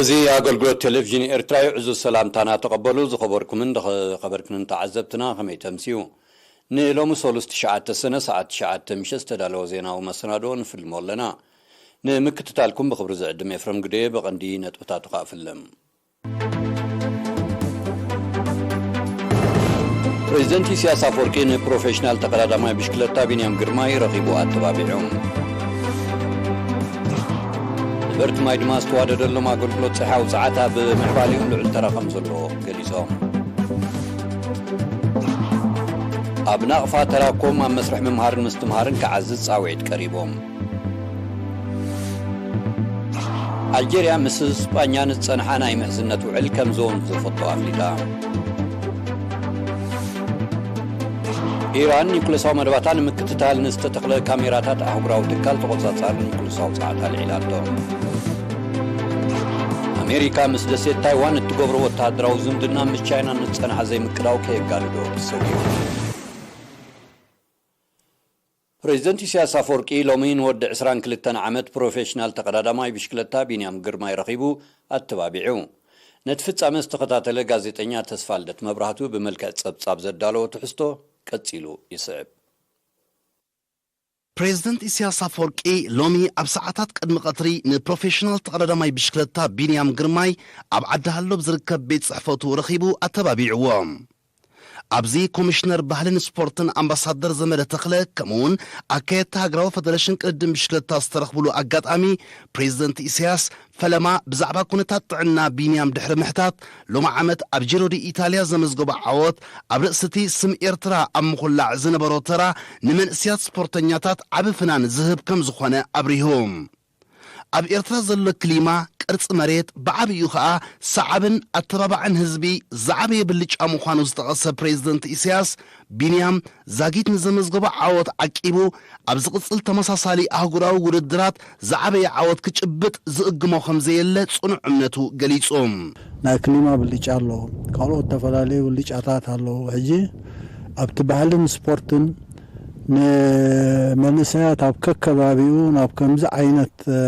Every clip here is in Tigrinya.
እዚ ኣገልግሎት ቴሌቪዥን ኤርትራ እዩ። ዕዙዝ ሰላምታና ተቐበሉ። ዝኸበርኩምን ዝኸበርክንን ተዓዘብትና ከመይ ተምስዩ? ንሎሚ ሰሉስ ትሽዓተ ሰነ ሰዓት ትሽዓተ ምሸት ዝተዳለወ ዜናዊ መሰናድኦ ንፍልሞ ኣለና። ንምክትታልኩም ብኽብሪ ዝዕድም ኤፍረም ግደየ። ብቐንዲ ነጥብታቱ ከኣ ፍልም። ፕሬዚደንት ኢሳያስ ኣፈወርቂ ንፕሮፌሽናል ተቐዳዳማይ ብሽክለታ ቢንያም ግርማይ ረኺቡ ኣተባቢዑ። ነበርቲ ማይ ድማ ዝተዋደደሎም ኣገልግሎት ጸሓያዊ ጸዓት ኣብ ምዕባሊኦም ልዑል ተራ ከም ዘለዎ ገሊጾም። ኣብ ናቕፋ ተራኮም ኣብ መስርሕ ምምሃርን ምስትምሃርን ክዓዝዝ ጻውዒት ቀሪቦም። ኣልጀርያ ምስ ስጳኛ ንዝጸንሓ ናይ ምሕዝነት ውዕል ከም ዞን ዝፈቶ ኣፍሊጣ። ኢራን ኒኩለሳዊ መደባታ ንምክትታል ንዝተተኽለ ካሜራታት ኣህጉራዊ ትካል ተቖጻጻሪ ኒኩለሳዊ ጸዓት ኣልዒላቶ። ኣሜሪካ ምስ ደሴት ታይዋን እትገብሮ ወተሃደራዊ ዝምድና ምስ ቻይና ንዝጸንሓ ዘይምቅዳው ከየጋድዶ ሰጊኡ። ፕሬዚደንት ኢሳያስ ኣፈወርቂ ሎሚ ንወዲ ዕስራን ክልተን ዓመት ፕሮፌሽናል ተቐዳዳማይ ብሽክለታ ቢንያም ግርማይ ረኺቡ ኣተባቢዑ። ነቲ ፍጻመ ዝተኸታተለ ጋዜጠኛ ተስፋልደት መብራህቱ ብመልክዕ ጸብጻብ ዘዳለዎ ትሕዝቶ ቀጺሉ ይስዕብ። ፕሬዚደንት ኢሳያስ ኣፈወርቂ ሎሚ ኣብ ሰዓታት ቅድሚ ቀትሪ ንፕሮፌሽናል ተቐዳዳማይ ብሽክለታ ቢንያም ግርማይ ኣብ ዓዲ ሃሎ ኣብ ዝርከብ ቤት ጽሕፈቱ ረኺቡ ኣተባቢዕዎ። ኣብዚ ኮሚሽነር ባህልን ስፖርትን ኣምባሳደር ዘመደ ተኽለ፣ ከምኡውን ኣካየድቲ ሃገራዊ ፈደረሽን ቅድድም ብሽክለታ ዝተረኽብሉ ኣጋጣሚ፣ ፕሬዚደንት ኢሳያስ ፈለማ ብዛዕባ ኩነታት ጥዕና ቢንያም ድሕሪ ምሕታት፣ ሎሚ ዓመት ኣብ ጂሮ ዲ ኢታልያ ዘመዝገቦ ዓወት ኣብ ርእሲ እቲ ስም ኤርትራ ኣብ ምኹላዕ ዝነበሮ ተራ ንመንእሰያት ስፖርተኛታት ዓቢ ፍናን ዝህብ ከም ዝኾነ ኣብሪሁ። ኣብ ኤርትራ ዘሎ ክሊማ፣ ቅርጺ መሬት፣ ብዓቢኡ ከኣ ሰዓብን ኣተባባዕን ህዝቢ ዝዓበየ ብልጫ ምዃኑ ዝጠቐሰ ፕሬዚደንት ኢሳያስ፣ ቢንያም ዛጊት ንዘመዝገቦ ዓወት ዓቂቡ፣ ኣብ ዝቕጽል ተመሳሳሊ ኣህጉራዊ ውድድራት ዝዓበየ ዓወት ክጭብጥ ዝእግሞ ከም ዘየለ ጽኑዕ እምነቱ ገሊጹ። ናይ ክሊማ ብልጫ ኣለዎ። ካልኦት ዝተፈላለዩ ብልጫታት ኣለዎ። ሕጂ ኣብቲ ባህልን ስፖርትን ንመንእሰያት ኣብ ከከባቢኡ ናብ ከምዚ ዓይነት፣ እ፣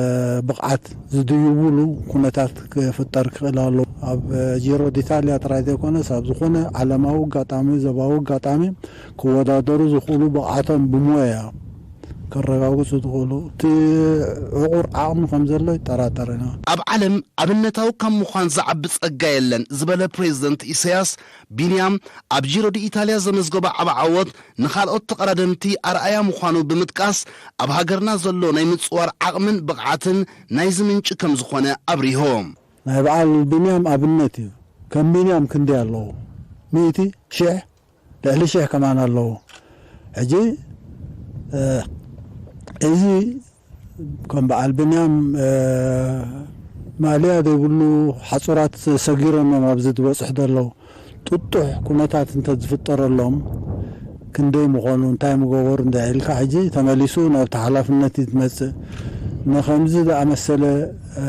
ብቕዓት ዝድይቡሉ ኩነታት ክፍጠር ክኽእል ኣለዎ። ኣብ፣ እ፣ ጂሮ ዲታልያ ጥራይ ዘይኮነስ ኣብ ዝኾነ ዓለማዊ ኣጋጣሚ፣ ዞባዊ ኣጋጣሚ ክወዳደሩ ዝኽእሉ ብቕዓቶም ብሞያ ከረጋግጹ ዝኽእሉ እቲ ዕቑር ዓቕሚ ከም ዘሎ ይጠራጠር ኢና። ኣብ ዓለም ኣብነታዊ ካብ ምዃን ዝዓቢ ጸጋ የለን ዝበለ ፕሬዚደንት ኢሳያስ፣ ቢንያም ኣብ ጂሮ ዲ ኢታልያ ዘመዝገቦ ዓቢ ዓወት ንኻልኦት ተቐዳደምቲ ኣርኣያ ምዃኑ ብምጥቃስ፣ ኣብ ሃገርና ዘሎ ናይ ምጽዋር ዓቕምን ብቕዓትን ናይዚ ምንጪ ከም ዝኾነ ኣብሪሆ። ናይ በዓል ቢንያም ኣብነት እዩ። ከም ቢንያም ክንደይ ኣለዉ? ሚእቲ፣ ሽሕ፣ ልዕሊ ሽሕ ከማን ኣለዉ። ሕጂ፣ እ፣ እዚ ከም በዓል ብንያም፣ እ፣ ማእለያ ዘይብሉ ሓጹራት ሰጊሮም እዮም ኣብዚ ዝበጽሑ ዘለዉ። ጥጡሕ ኩነታት እንተ ዝፍጠረሎም ክንደይ ምኾኑ፣ እንታይ ምገበሩ እንተ ኢልካ፣ ሕጂ ተመሊሱ ናብቲ ሓላፍነት እዩ ዝመጽእ። ንኸምዚ ዝኣመሰለ፣ እ፣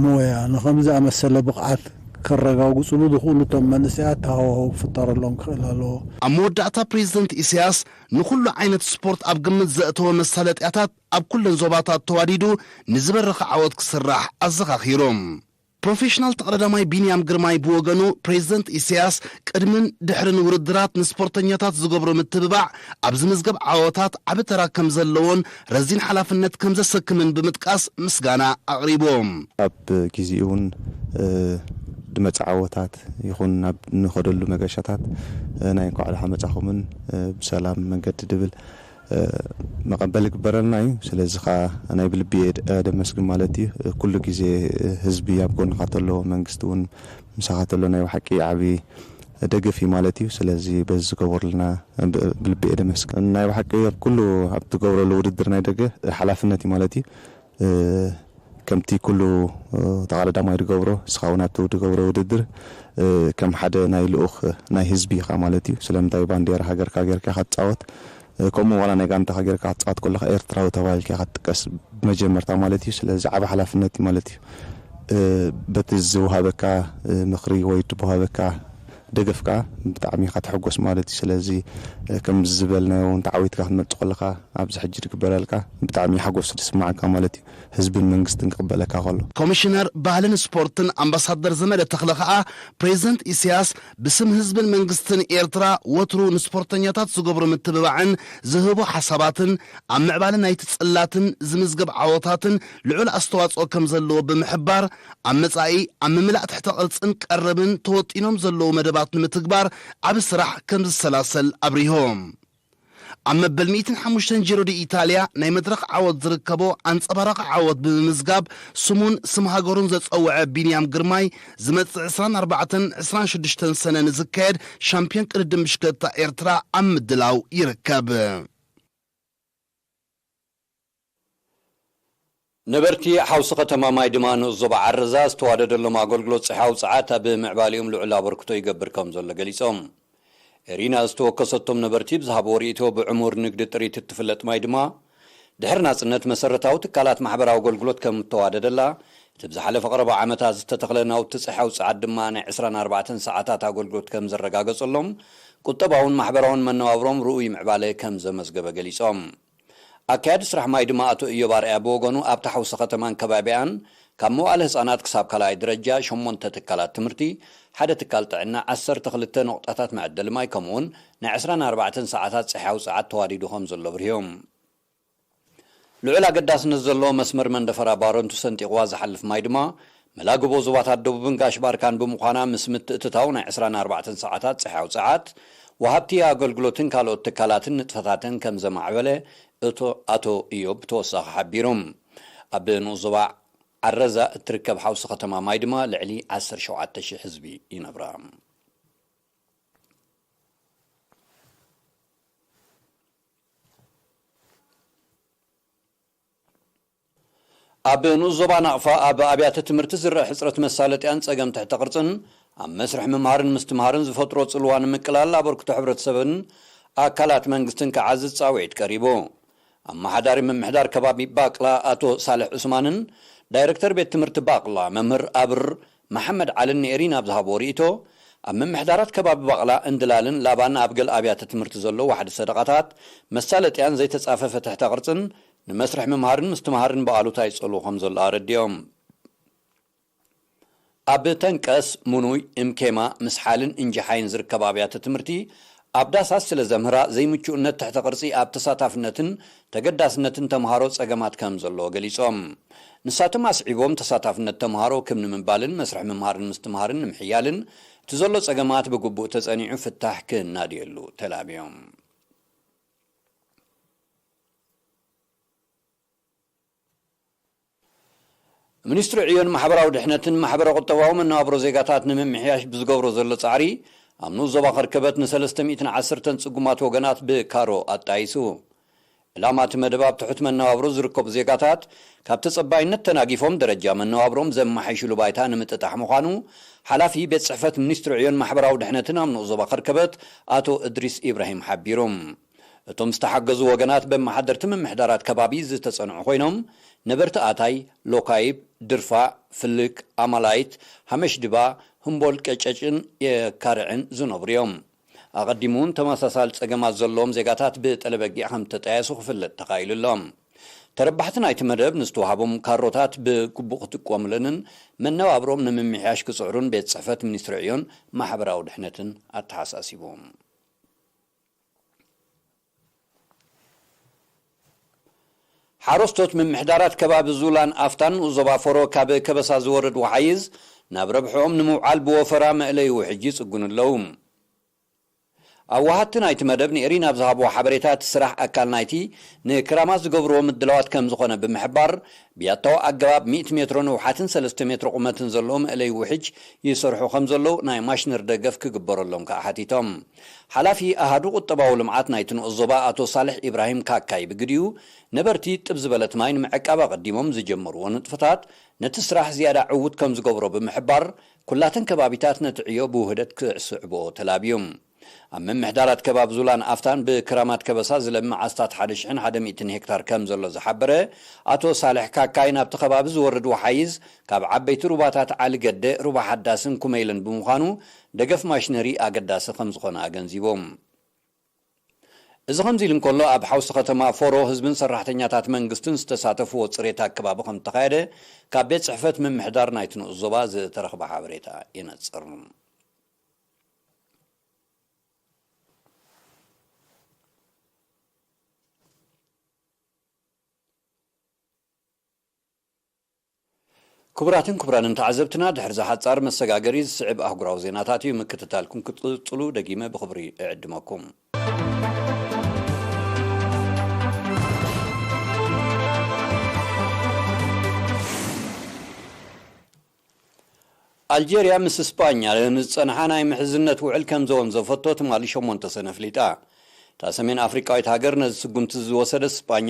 ሞያ፣ ንኸምዚ ዝኣመሰለ ብቕዓት ከረጋግጽሉ ዝኽእሉ እቶም መንእሰያት ሃዋህው ክፍጠረሎም ክኽእል ኣለዎ። ኣብ መወዳእታ ፕሬዚደንት ኢሳያስ ንኹሉ ዓይነት ስፖርት ኣብ ግምት ዘእተወ መሳለጥያታት ኣብ ኩለን ዞባታት ተዋዲዱ ንዝበረኸ ዓወት ክስራሕ ኣዘኻኺሩ። ፕሮፌሽናል ተቐዳዳማይ ቢንያም ግርማይ ብወገኑ፣ ፕሬዚደንት ኢሳያስ ቅድምን ድሕርን ውድድራት ንስፖርተኛታት ዝገብሮ ምትብባዕ ኣብ ዝምዝገብ ዓወታት ዓቢ ተራ ከም ዘለዎን ረዚን ሓላፍነት ከም ዘሰክምን ብምጥቃስ ምስጋና ኣቕሪቡ። ኣብ ግዜኡ እውን፣ እ፣ ዝመጽእ ዓወታት ይኹን ናብ እንኸደሉ መገሻታት፣ እ፣ ናይ እንኳዕ ደሓን መጻኹምን፣ እ፣ ብሰላም መንገዲ ድብል፣ እ፣ መቐበል ይግበረልና እዩ። ስለዚ ኸኣ ናይ ብልቢ እየ ድ-፣ እየ ደመስግን ማለት እዩ። ኩሉ ግዜ ህዝቢ ኣብ ጎንኻ ተሎ፣ መንግስቲ እውን ምሳኻ ተሎ ናይ ብሓቂ ዓቢ ደገፍ እዩ ማለት እዩ። ስለዚ በዚ ዝገበሩልና ብ-፣ ብልቢ እየ ደመስግን። ናይ ብሓቂ ኣብ ኩሉ ኣብ ትገብረሉ ውድድር ናይ ደገ ሓላፍነት እዩ ማለት እዩ። እ፣ ከምቲ ኩሉ፣ እ፣ ተቐዳዳማይ ዝገብሮ፣ ንስኻ እውን ኣብቲ ትገብሮ ውድድር፣ እ፣ ከም ሓደ ናይ ልኡኽ፣ እ፣ ናይ ህዝቢ ኢኻ ማለት እዩ። ስለምንታይ ባንዴራ ሃገርካ ጌርካ ኢኻ ትጻወት። እ፣ ከምኡ ዋላ ናይ ጋንታኻ ጌርካ ክትጻወት ከለኻ ኤርትራዊ ተባሂልካ ኢኻ ትጥቀስ ብመጀመርታ ማለት እዩ። ስለዚ ዓቢ ሓላፍነት እዩ ማለት እዩ። እ፣ በቲ ዝወሃበካ፣ እ፣ ምኽሪ ወይ ዝወሃበካ ደገፍካ ብጣዕሚ ኢኻ ትሕጎስ ማለት እዩ። ስለዚ ከምዚ ዝበልናዮ እውን ተዓዊትካ ክትመጽእ ከለኻ ኣብዚ ሕጂ ዝግበረልካ ብጣዕሚ ሓጎስ ዝስማዓካ ማለት እዩ። ህዝብን መንግስትን ክቕበለካ ከሎ። ኮሚሽነር ባህልን ስፖርትን ኣምባሳደር ዘመደ ተኽለ ከኣ፣ ፕሬዚደንት ኢሳያስ ብስም ህዝብን መንግስትን ኤርትራ ወትሩ ንስፖርተኛታት ዝገብሮ ምትብባዕን ዝህቦ ሓሳባትን ኣብ ምዕባለ ናይቲ ጽላትን ዝምዝገብ ዓወታትን ልዑል ኣስተዋጽኦ ከም ዘለዎ ብምሕባር፣ ኣብ መጻኢ ኣብ ምምላእ ትሕተ ቅርጽን ቀረብን ተወጢኖም ዘለዉ መደባት ንምትግባር ዓቢ ስራሕ ከም ዝሰላሰል ኣብሪሆም። ኣብ መበል ሚእትን ሓሙሽተን ጂሮ ዲ ኢታልያ ናይ መድረኽ ዓወት ዝርከቦ ኣንጸባራቒ ዓወት ብምምዝጋብ፣ ስሙን ስም ሃገሩን ዘጸውዐ ቢንያም ግርማይ፣ ዝመጽእ ዕስራን ኣርባዕተን ዕስራን ሽዱሽተን ሰነ ንዝካየድ ሻምፒዮን ቅድድም ብሽክለታ ኤርትራ ኣብ ምድላው ይርከብ። ነበርቲ ሓውሲ ከተማ ማይ ድማ ንኡስ ዞባ ዓረዛ ዝተዋደደሎም ኣገልግሎት ጽሕያዊ ጸዓት ኣብ ምዕባሊኦም ልዑል ኣበርክቶ ይገብር ከም ዘሎ ገሊጾም። ኤሪና ዝተወከሰቶም ነበርቲ ብዝሃብዎ ርእይቶ፣ ብዕሙር ንግዲ ጥሪት እትፍለጥ ማይ ድማ ድሕሪ ናጽነት መሰረታዊ ትካላት ማሕበራዊ ኣገልግሎት ከም እተዋደደላ፣ እቲ ብዝሓለፈ ቀረባ ዓመታት ዝተተኽለ ናውቲ ጽሕያዊ ጸዓት ድማ ናይ ዕስራን ኣርባዕተን ሰዓታት ኣገልግሎት ከም ዘረጋገጸሎም፣ ቁጠባውን ማሕበራውን መነባብሮም ርኡይ ምዕባለ ከም ዘመዝገበ ገሊጾም። ኣካያዲ ስራሕ ማይ ድማ ኣቶ እዮብ ኣርኣያ ብወገኑ፣ ኣብታ ሓውሲ ከተማን ከባቢኣን ካብ መዋእለ ህጻናት ክሳብ ካልኣይ ደረጃ ሸሞንተ ትካላት ትምህርቲ፣ ሓደ ትካል ጥዕና፣ ዓሰርተ ክልተ ነቑጣታት መዐደሊ ማይ ከምኡውን ናይ ዕስራን ኣርባዕተን ሰዓታት ጽሕያዊ ጸዓት ተዋዲዱ ከም ዘሎ ኣብሪሆም። ልዑል ኣገዳስነት ዘለዎ መስመር መንደፈራ ባረንቱ ሰንጢቕዋ ዝሓልፍ ማይ ድማ መላግቦ ዞባታት ደቡብን ጋሽ ባርካን ብምዃና፣ ምስ ምትእትታው ናይ ዕስራን ኣርባዕተን ሰዓታት ጽሕያዊ ጸዓት፣ ወሃብቲ ኣገልግሎትን ካልኦት ትካላትን ንጥፈታተን ከም ዘማዕበለ እቶ-፣ ኣቶ እዮብ ብተወሳኺ ሓቢሩ። ኣብ ንኡስ ዞባ ዓረዛ እትርከብ ሓውሲ ከተማ ማይ ድማ ልዕሊ ዓሰርተ ሸውዓተ ሽሕ ህዝቢ ይነብራ። ኣብ ንኡስ ዞባ ናቕፋ፣ ኣብ ኣብያተ ትምህርቲ ዝረአ ሕጽረት መሳለጥያን ጸገም ትሕተ ቅርጽን ኣብ መስርሕ ምምሃርን ምስትምሃርን ዝፈጥሮ ጽልዋ ንምቅላል፣ ኣበርክቶ ሕብረተሰብን ኣካላት መንግስትን ክዓዝዝ ጻውዒት ቀሪቡ። ኣመሓዳሪ ምምሕዳር ከባቢ ባቅላ ኣቶ ሳልሕ ዑስማንን ዳይረክተር ቤት ትምህርቲ ባቅላ መምህር ኣብር መሓመድ ዓልን ንኤሪና ኣብ ዝሃብዎ ርእይቶ፣ ኣብ ምምሕዳራት ከባቢ ባቕላ፣ እንድላልን ላባን ኣብ ገለ ኣብያተ ትምህርቲ ዘሎ ዋሕዲ ሰደቓታት፣ መሳለጥያን ዘይተጻፈፈ ትሕተ ቅርጽን ንመስርሕ ምምሃርን ምስትምሃርን ብኣሉታ ይጸልዎ ከም ዘሎ ኣረዲኦም። ኣብ ተንቀስ፣ ሙኑይ፣ እምኬማ፣ ምስሓልን እንጅሓይን ዝርከባ ኣብያተ ትምህርቲ፣ ኣብ ዳሳት ስለ ዘምህራ፣ ዘይምቹእነት ትሕተ ቅርጺ ኣብ ተሳታፍነትን ተገዳስነትን ተምሃሮ ጸገማት ከም ዘለዎ ገሊጾም። ንሳቶም ኣስዒቦም፣ ተሳታፍነት ተምሃሮ ክብ ንምባልን መስርሕ ምምሃርን ምስትምሃርን ንምሕያልን፣ እቲ ዘሎ ጸገማት ብግቡእ ተጸኒዑ ፍታሕ ክናድየሉ ተላብዮም። ሚኒስትሪ ዕዮን ማሕበራዊ ድሕነትን ማሕበረ ቁጠባዊ መነባብሮ ዜጋታት ንምምሕያሽ ብዝገብሮ ዘሎ ጻዕሪ፣ ኣብ ንኡስ ዞባ ከርከበት ንሰለስተ ሚእትን ዓሰርተን ጽጉማት ወገናት ብካሮ ኣጣይሱ። ዕላማ እቲ መደብ፣ ኣብ ትሑት መነባብሮ ዝርከቡ ዜጋታት ካብ ተጸባይነት ተናጊፎም፣ ደረጃ መነባብሮም ዘመሓይሽሉ ባይታ ንምጥጣሕ ምዃኑ፣ ሓላፊ ቤት ጽሕፈት ሚኒስትሪ ዕዮን ማሕበራዊ ድሕነትን ኣብ ንኡስ ዞባ ከርከበት ኣቶ እድሪስ ኢብራሂም ሓቢሩ። እቶም ዝተሓገዙ ወገናት፣ በመሓደርቲ ምምሕዳራት ከባቢ ዝተጸንዑ ኮይኖም፣ ነበርቲ ኣታይ፣ ሎካይብ፣ ድርፋ፣ ፍልክ፣ ኣማላይት፣ ሃመሽድባ፣ ህምቦል ቀጨጭን የካርዕን ዝነብሩ እዮም። ኣቐዲሙ እውን ተመሳሳሊ ጸገማት ዘለዎም ዜጋታት ብጠለበጊዕ ከም ተጣየሱ ክፍለጥ ተኻኢሉ ኣሎ። ተረባሕቲ ናይቲ መደብ ንዝተዋህቦም ካሮታት ብግቡእ ክጥቀሙለንን መነባብሮም ንምምሕያሽ ክጽዕሩን ቤት ጽሕፈት ሚኒስትሪ ዕዮን ማሕበራዊ ድሕነትን ኣተሓሳሲቡ። ሓረስቶት ምምሕዳራት ከባቢ ዙላን ኣፍታን ንኡስ ዞባ ፎሮ፣ ካብ ከበሳ ዝወርድ ወሓይዝ ናብ ረብሕኦም ንምውዓል ብወፈራ መእለዪ ውሕጅ ይጽግኑ ኣለዉ። ኣዋሃድቲ ናይቲ መደብ ንኤሪና ኣብ ዝሃብዎ ሓበሬታ፣ እቲ ስራሕ ኣካል ናይቲ ንክራማት ዝገብርዎ ምድላዋት ከም ዝኾነ ብምሕባር፣ ብያታዊ ኣገባብ ሚእቲ ሜትሮ ንውሓትን ሰለስተ ሜትሮ ቁመትን ዘለዎ መእለዪ ውሕጅ ይሰርሑ ከም ዘለዉ፣ ናይ ማሽነር ደገፍ ክግበረሎም ከኣ ሓቲቶም። ሓላፊ ኣሃዱ ቁጠባዊ ልምዓት ናይቲ ንኡስ ዞባ ኣቶ ሳልሕ ኢብራሂም ካካይ ብግዲኡ፣ ነበርቲ ጥብ ዝበለት ማይ ንምዕቃብ ኣቐዲሞም ዝጀመርዎ ንጥፈታት፣ ነቲ ስራሕ ዝያዳ ዕዉት ከም ዝገብሮ ብምሕባር፣ ኩላተን ከባቢታት ነቲ ዕዮ ብውህደት ክስዕብኦ ተላብዩ። ኣብ ምምሕዳራት ከባቢ ዙላን ኣፍታን ብክራማት ከበሳ ዝለምዕ ኣስታት ሓደ ሽሕን ሓደ ሚእትን ሄክታር ከም ዘሎ ዝሓበረ ኣቶ ሳልሕ ካካይ፣ ናብቲ ከባቢ ዝወርድ ወሓይዝ ካብ ዓበይቲ ሩባታት ዓሊ ገደ፣ ሩባ ሓዳስን ኩመይልን ብምዃኑ ደገፍ ማሽነሪ ኣገዳሲ ከም ዝኾነ ኣገንዚቦም። እዚ ከምዚ ኢሉ እንከሎ፣ ኣብ ሓውሲ ከተማ ፎሮ ህዝብን ሰራሕተኛታት መንግስትን ዝተሳተፍዎ ጽሬት ኣከባቢ ከም እተኻየደ ካብ ቤት ጽሕፈት ምምሕዳር ናይቲ ንኡስ ዞባ ዝተረኽበ ሓበሬታ የነጽር። ክቡራትን ክቡራንን ተዓዘብትና፣ ድሕሪ እዚ ሓጻር መሰጋገሪ ዝስዕብ ኣህጉራዊ ዜናታት እዩ ምክትታልኩም ክትቅጽሉ ደጊመ ብኽብሪ እዕድመኩም። ኣልጀርያ ምስ ስጳኛ ንዝጸንሓ ናይ ምሕዝነት ውዕል ከም ዘወንዘፈቶ ትማሊ ሸሞንተ ሰነ ኣፍሊጣ። እታ ሰሜን ኣፍሪቃዊት ሃገር ነዚ ስጉምቲ ዝወሰደት ስጳኛ፣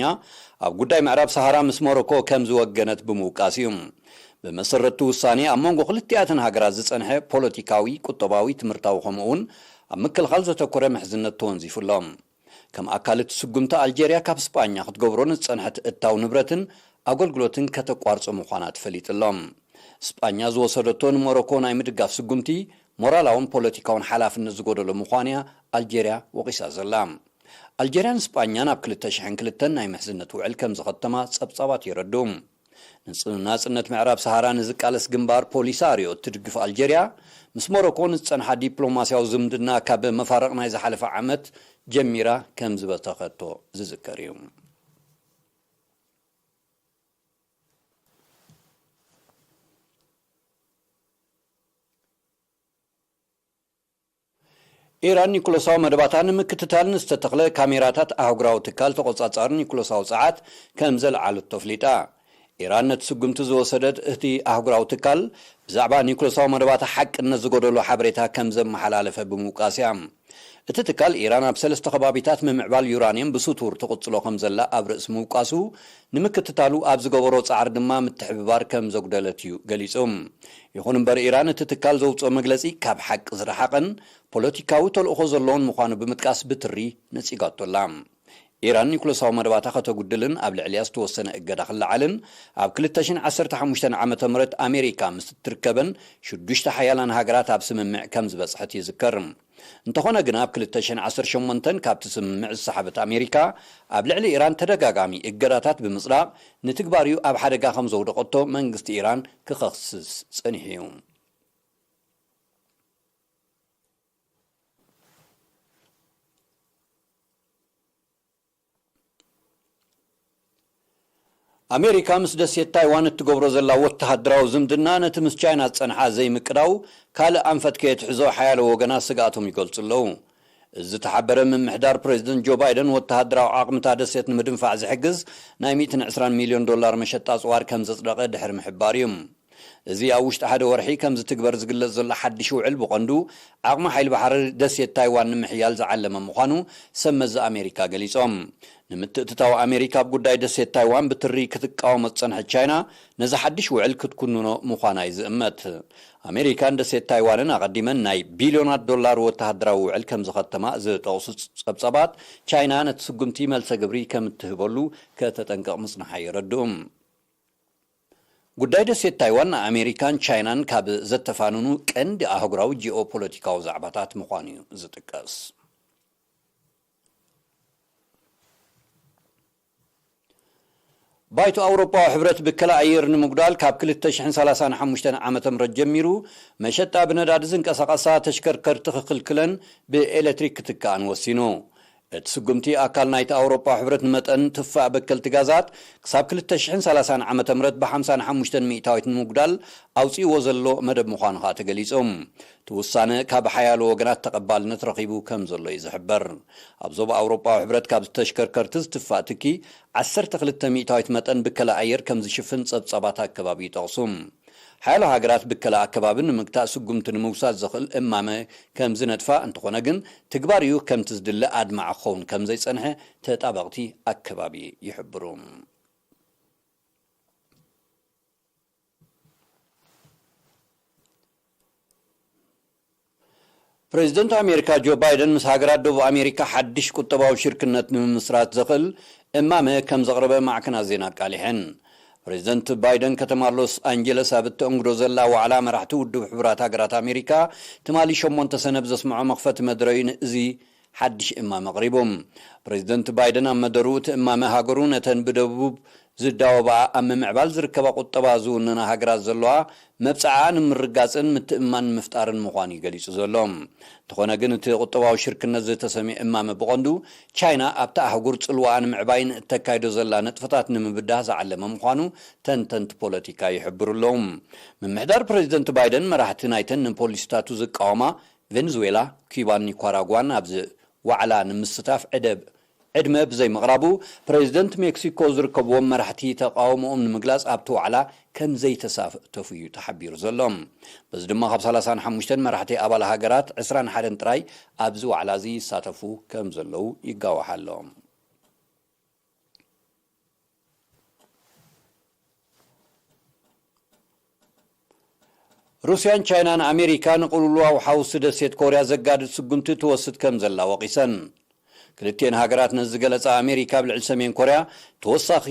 ኣብ ጉዳይ ምዕራብ ሰሃራ ምስ ሞሮኮ ከም ዝወገነት ብምውቃስ እዩ። ብመሰረት እቲ ውሳኔ፣ ኣብ መንጎ ክልቲኣተን ሃገራት ዝጸንሐ ፖለቲካዊ፣ ቁጠባዊ፣ ትምህርታዊ፣ ከምኡ'ውን ኣብ ምክልኻል ዘተኮረ ምሕዝነት ተወንዚፉ ኣሎ። ከም ኣካል እቲ ስጉምቲ፣ ኣልጀርያ ካብ ስጳኛ ክትገብሮ ንዝጸንሐት እታው ንብረትን ኣገልግሎትን ከተቋርጾ ምዃና ተፈሊጡ ኣሎ። ስጳኛ ዝወሰደቶ ንሞሮኮ ናይ ምድጋፍ ስጉምቲ፣ ሞራላውን ፖለቲካውን ሓላፍነት ዝጎደሎ ምዃኑ'ያ ኣልጀርያ ወቒሳ ዘላ። ኣልጀርያን ስጳኛን ኣብ ክልተ ሽሕን ክልተን ናይ ምሕዝነት ውዕል ከም ዝኸተማ ጸብጻባት የረድኡ። ንጽ-፣ ናጽነት ምዕራብ ሰሃራ ንዝቃለስ ግንባር ፖሊሳርዮ እትድግፍ ኣልጀርያ፣ ምስ ሞሮኮ ንዝጸንሓ ዲፕሎማስያዊ ዝምድና ካብ መፋርቕ ናይ ዝሓለፈ ዓመት ጀሚራ ከም ዝበተኸቶ ዝዝከር እዩ። ኢራን ኒኩለሳዊ መደባታ ንምክትታል ንዝተተኽለ ካሜራታት ኣህጉራዊ ትካል ተቖጻጻሪ ኒኩለሳዊ ጸዓት ከም ዘልዓለቶ ኣፍሊጣ። ኢራን ነቲ ስጉምቲ ዝወሰደት፣ እቲ ኣህጉራዊ ትካል ብዛዕባ ኒኩለሳዊ መደባታ ሓቅነት ዝጎደሎ ሓበሬታ ከም ዘመሓላለፈ ብምውቃስ እያ። እቲ ትካል፣ ኢራን ኣብ ሰለስተ ከባቢታት ምምዕባል ዩራንየም ብስቱር ትቕጽሎ ከም ዘላ ኣብ ርእሲ ምውቃሱ፣ ንምክትታሉ ኣብ ዝገበሮ ጻዕሪ ድማ ምትሕብባር ከም ዘጉደለት እዩ ገሊጹ። ይኹን እምበር፣ ኢራን እቲ ትካል ዘውጽኦ መግለጺ ካብ ሓቂ ዝረሓቐን ፖለቲካዊ ተልእኾ ዘለዎን ምዃኑ ብምጥቃስ ብትሪ ነጺጋቶ ኣላ። ኢራን ኒኩለሳዊ መደባታ ከተጉድልን ኣብ ልዕሊኣ ዝተወሰነ እገዳ ክለዓልን ኣብ ክልተ ሽሕን ዓሰርተ ሓሙሽተን ዓመተ ምህረት ኣሜሪካ ምስ እትርከበን ሽዱሽተ ሓያላን ሃገራት ኣብ ስምምዕ ከም ዝበጽሐት ይዝከር። እንተኾነ ግና፣ ኣብ ክልተ ሽሕን ዓሰርተ ሸሞንተን ካብቲ ስምምዕ ዝሰሓበት ኣሜሪካ፣ ኣብ ልዕሊ ኢራን ተደጋጋሚ እገዳታት ብምጽዳቕ፣ ንትግባሪኡ ኣብ ሓደጋ ከም ዘውደቐቶ መንግስቲ ኢራን ክኸስስ ጸኒሑ እዩ። ኣሜሪካ ምስ ደሴት ታይዋን እትገብሮ ዘላ ወተሃደራዊ ዝምድና፣ ነቲ ምስ ቻይና ዝጸንሓ ዘይምቅዳው ካልእ ኣንፈት ከየትሕዞ ሓያሎ ወገናት ስግኣቶም ይገልጹ ኣለዉ። እዚ ዝተሓበረ፣ ምምሕዳር ፕሬዚደንት ጆ ባይደን ወተሃደራዊ ዓቕምታ ደሴት ንምድንፋዕ ዝሕግዝ ናይ ሚእትን ዕስራን ሚልዮን ዶላር መሸጣ ኣጽዋር ከም ዘጽደቐ ድሕሪ ምሕባር እዩ። እዚ ኣብ ውሽጢ ሓደ ወርሒ ከም ዝትግበር ዝግለጽ ዘሎ ሓድሽ ውዕል፣ ብቐንዱ ዓቕሚ ሓይሊ ባሕሪ ደሴት ታይዋን ንምሕያል ዝዓለመ ምዃኑ ሰብ መዚ ኣሜሪካ ገሊጾም። ንምትእትታው ኣሜሪካ ኣብ ጉዳይ ደሴት ታይዋን ብትሪ ክትቃወሞ ዝጸንሐት ቻይና፣ ነዚ ሓድሽ ውዕል ክትኩንኖ ምዃና እዩ ዝእመት። ኣሜሪካን ደሴት ታይዋንን ኣቐዲመን ናይ ቢልዮናት ዶላር ወተሃደራዊ ውዕል ከም ዝኸተማ ዝጠቕሱ ጸብጻባት፣ ቻይና ነቲ ስጉምቲ መልሰ ግብሪ ከም እትህበሉ ከተጠንቅቕ ምጽንሓ የረድኡ። ጉዳይ ደሴት ታይዋን ንኣሜሪካን ቻይናን ካብ ዘተፋንኑ ቀንዲ ኣህጉራዊ ጂኦፖለቲካዊ ዛዕባታት ምዃኑ እዩ ዝጥቀስ። ባይቶ ኣውሮጳዊ ሕብረት ብከላ ኣየር ንምጉዳል ካብ ክልተ ሽሕን ሰላሳን ሓሙሽተን ዓመተ ምህረት ጀሚሩ፣ መሸጣ ብነዳዲ ዝንቀሳቐሳ ተሽከርከርቲ ክኽልክለን ብኤሌክትሪክ ክትከኣን ወሲኑ። እቲ ስጉምቲ፣ ኣካል ናይቲ ኣውሮጳዊ ሕብረት ንመጠን ትፋእ በከልቲ ጋዛት ክሳብ ክልተ ሽሕን ሰላሳን ዓመተ ምህረት ብሓምሳን ሓሙሽተን ሚእታዊት ንምጉዳል ኣውጺእዎ ዘሎ መደብ ምዃኑ ከኣ ተገሊጹ። እቲ ውሳነ ካብ ሓያሎ ወገናት ተቐባልነት ረኺቡ ከም ዘሎ እዩ ዝሕበር። ኣብ ዞባ ኣውሮጳዊ ሕብረት ካብ ተሽከርከርቲ ዝትፋእ ትኪ ዓሰርተ ክልተ ሚእታዊት መጠን ብከላ ኣየር ከም ዝሽፍን ጸብጻባት ኣከባቢ ይጠቕሱ። ሓያሎ ሃገራት ብከላ ኣከባቢ ንምግታእ ስጉምቲ ንምውሳድ ዘኽእል እማመ ከም ዝነድፋ፣ እንተኾነ ግን ትግባሪኡ ከምቲ ዝድለ ኣድማዒ ክኸውን ከም ዘይጸንሐ ተጣበቕቲ ኣከባቢ ይሕብሩ። ፕሬዚደንት ኣሜሪካ ጆ ባይደን ምስ ሃገራት ደቡብ ኣሜሪካ ሓድሽ ቁጠባዊ ሽርክነት ንምምስራት ዘኽእል እማመ ከም ዘቕረበ ማዕከናት ዜና ኣቃሊሐን። ፕሬዚደንት ባይደን ከተማ ሎስ ኣንጀለስ ኣብ እተእንግዶ ዘላ ዋዕላ መራሕቲ ውድብ ሕቡራት ሃገራት ኣሜሪካ ትማሊ ሸሞንተ ሰነ ብዘስምዖ መኽፈቲ መደረዩ ንእዚ ሓድሽ እማመ ኣቕሪቡ። ፕሬዚደንት ባይደን ኣብ መደርኡ እቲ እማመ ሃገሩ ነተን ብደቡብ ዝዳወባ ኣብ ምምዕባል ዝርከባ ቁጠባ ዝውንና ሃገራት ዘለዋ መብጽዓ ንምርጋጽን ምትእምማን ንምፍጣርን ምዃኑ እዩ ገሊጹ ዘሎ። እንተኾነ ግን እቲ ቁጠባዊ ሽርክነት ዝተሰምየ እማመ ብቐንዱ ቻይና ኣብታ ኣህጉር ጽልዋኣ ንምዕባይን እተካይዶ ዘላ ንጥፈታት ንምብዳህ ዝዓለመ ምዃኑ ተንተንቲ ፖለቲካ ይሕብሩ ኣለዉ። ምምሕዳር ፕሬዚደንት ባይደን መራሕቲ ናይተን ንፖሊሲታቱ ዝቃወማ ቬንዙዌላ፣ ኪባን ኒኳራጓን ኣብዚ ዋዕላ ንምስታፍ ዕደብ ዕድመ ብዘይምቕራቡ፣ ፕሬዚደንት ሜክሲኮ ዝርከብዎም መራሕቲ ተቓውሞኦም ንምግላጽ ኣብቲ ዋዕላ ከም ዘይተሳተፉ እዩ ተሓቢሩ ዘሎ። በዚ ድማ ካብ ሰላሳን ሓሙሽተን መራሕቲ ኣባል ሃገራት ዕስራን ሓደን ጥራይ ኣብዚ ዋዕላ እዚ ይሳተፉ ከም ዘለዉ ይጋዋሕ ኣሎ። ሩስያን ቻይናን ኣሜሪካ ንቕልውላው ሓውሲ ደሴት ኮርያ ዘጋድድ ስጉምቲ ትወስድ ከም ዘላ ወቒሰን። ክልቲኤን ሃገራት ነዚ ዝገለጻ ኣሜሪካ ኣብ ልዕሊ ሰሜን ኮርያ ተወሳኺ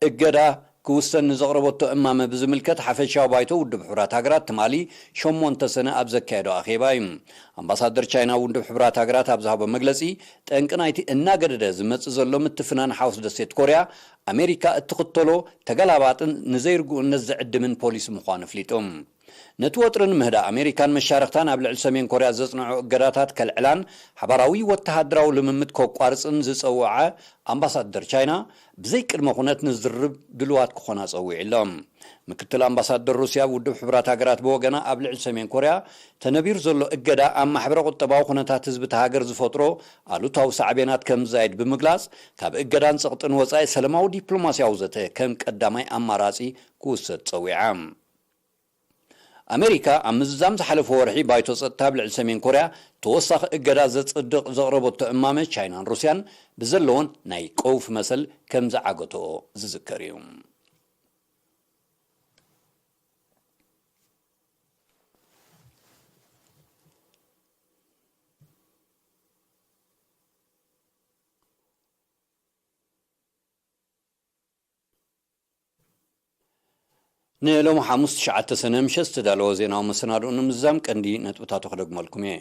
እገዳ ክውሰን ንዘቕረበቶ እማመ ብዝምልከት ሓፈሻዊ ባይቶ ውድብ ሕቡራት ሃገራት ትማሊ ሸሞንተ ሰነ ኣብ ዘካየዶ ኣኼባ እዩ። ኣምባሳደር ቻይና ውድብ ሕቡራት ሃገራት ኣብ ዝሃቦ መግለጺ፣ ጠንቂ ናይቲ እናገደደ ዝመጽእ ዘሎ ምትፍናን ሓውስ ደሴት ኮርያ ኣሜሪካ እትኽተሎ ተገላባጥን ንዘይርግኡነት ዝዕድምን ፖሊሲ ምዃኑ ኣፍሊጡ። ነቲ ወጥሪ ንምህዳእ ኣሜሪካን መሻርኽታን ኣብ ልዕሊ ሰሜን ኮርያ ዘጽንዖ እገዳታት ከልዕላን ሓባራዊ ወተሃደራዊ ልምምድ ከቋርጽን ዝጸውዐ ኣምባሳደር ቻይና ብዘይ ቅድመ ኩነት ንዝርርብ ድልዋት ክኾና ጸዊዑ ኣሎ። ምክትል ኣምባሳደር ሩስያ ኣብ ውድብ ሕቡራት ሃገራት ብወገና ኣብ ልዕሊ ሰሜን ኮርያ ተነቢሩ ዘሎ እገዳ ኣብ ማሕበረ ቁጠባዊ ኩነታት ህዝቢ እታ ሃገር ዝፈጥሮ ኣሉታዊ ሳዕቤናት ከም ዝዛይድ ብምግላጽ ካብ እገዳን ጸቕጥን ወጻኢ ሰላማዊ ዲፕሎማስያዊ ዘተ ከም ቀዳማይ ኣማራጺ ክውሰድ ጸዊዓ። ኣሜሪካ ኣብ ምዝዛም ዝሓለፈ ወርሒ ባይቶ ጸጥታ ኣብ ልዕሊ ሰሜን ኮርያ ተወሳኺ እገዳ ዘጽድቕ ዘቕረበቶ እማመ ቻይናን ሩስያን ብዘለወን ናይ ቀውፊ መሰል ከም ዝዓገተኦ ዝዝከር እዩ። ንሎሚ ሓሙስ ትሽዓተ ሰነ ምሸት ዝተዳለወ ዜናዊ መሰናድኦ ንምዝዛም ቀንዲ ነጥብታቱ ክደግመልኩም እየ።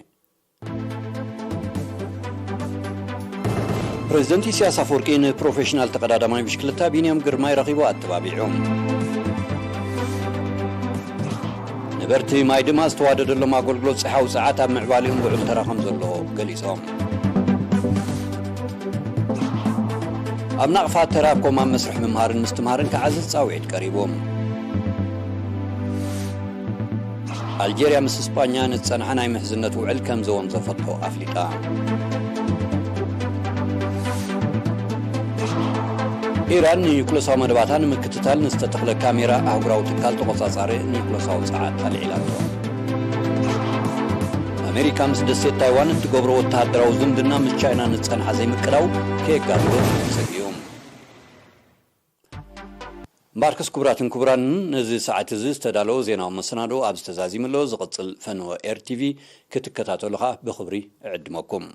ፕሬዚደንት ኢሳያስ ኣፈወርቂ ንፕሮፌሽናል ተቐዳዳማይ ብሽክለታ ቢንያም ግርማይ ረኺቡ ኣተባቢዑ። ነበርቲ ማይ ድማ ዝተዋደደሎም ኣገልግሎት ጸሓ ውጽዓት ኣብ ምዕባሊኦም ልዑል ተራ ከም ዘለዎ ገሊጾም። ኣብ ናቕፋ ተራ ኮም ኣብ መስርሕ ምምሃርን ምስትምሃርን ክዓዝዝ ጻውዒት ቀሪቡ። ኣልጀርያ ምስ እስጳኛ ንዝጸንሐ ናይ ምሕዝነት ውዕል ከም ዘወንዘፈቶ ኣፍሊጣ። ኢራን ንኒኩለሳዊ መደባታ ንምክትታል ንዝተተኽለ ካሜራ ኣህጉራዊ ትካል ተቖጻጻሪ ኒኩለሳዊ ጸዓት ኣልዒላቶ። ኣሜሪካ ምስ ደሴት ታይዋን እትገብሮ ወተሃደራዊ ዝምድና ምስ ቻይና ንዝጸንሓ ዘይምቅዳው ከየጋድዶ ተሰጊኡ። እምበኣርከስ ክቡራትን ክቡራን፣ ነዚ ሰዓት እዚ ዝተዳለወ ዜናዊ መሰናድኦ ኣብዚ ተዛዚሙ ኣሎ። ዝቕጽል ፈነወ ኤር ቲቪ ክትከታተሉ ኸኣ ብኽብሪ እዕድመኩም።